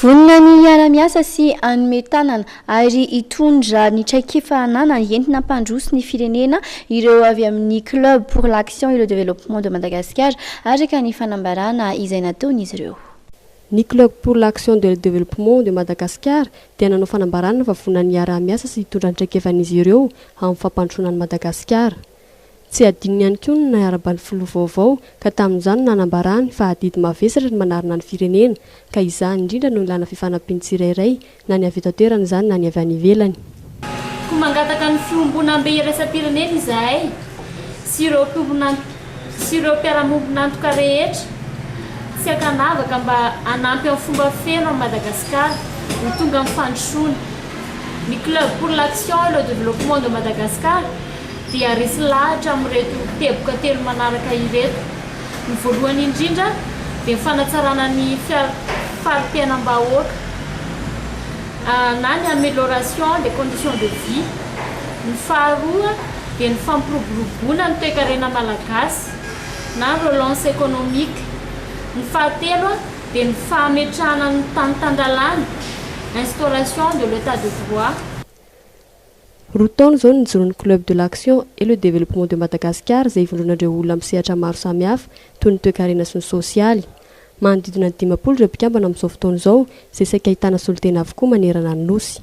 Vonona ny hiara-miasa sy hanome tanana ary hitondra ny traikefa ananany entina hampandroso ny firenena ireo avy amin'ny Club pour l'action et le développement de Madagascar, araka ny fanambarana izay nataon'izy ireo. Ny Club pour l'action de le développement de Madagascar dia nanao fanambarana fa vonona ny hiara-miasa sy hitondra ny traikefan'izy ireo amin'ny fampandrosoana an'i Madagasikara. Tsy adinony ihany koa ny niarahaba ny filoha vaovao ka tamin'izany no nanambarany fa adidy mavesatra ny manarina ny firenena ka izany indrindra no ilana fifanampian'ny tsirairay na ny avy eto an-toerana izany na ny avy any ivelany. Koa mangataka ny fiombonambe iraisam-pirenena izahay sy ireo sy ireo mpiara-miombon'antoka rehetra tsy ankanavaka mba hanampy amin'ny fomba feno an'i Madagasikara ho tonga amin'ny fandrosoana. Ny Club pour l'action et le développement de Madagascar dia resy lahatra amin'ireto teboka telo manaraka ireto. Ny voalohany indrindra dia ny fanatsarana ny fari-piainam-bahoaka na ny amélioration des conditions de vie. Ny faharoa dia ny fampiroboroboana ny toekarena malagasy na relance économique. Ny fahatelo dia ny fametrahana ny tany tan-dalàna, instauration de l'état de droit. Roa taona izao no nijoroan'ny Club de l'action et le développement de Madagascar izay ivondronan'ireo olona amin'ny sehatra maro samihafa toy ny toekarena sy ny sosialy. Manodidina ny 50 ireo mpikambana amin'izao fotoana izao izay saika ahitana solontena avokoa manerana ny Nosy.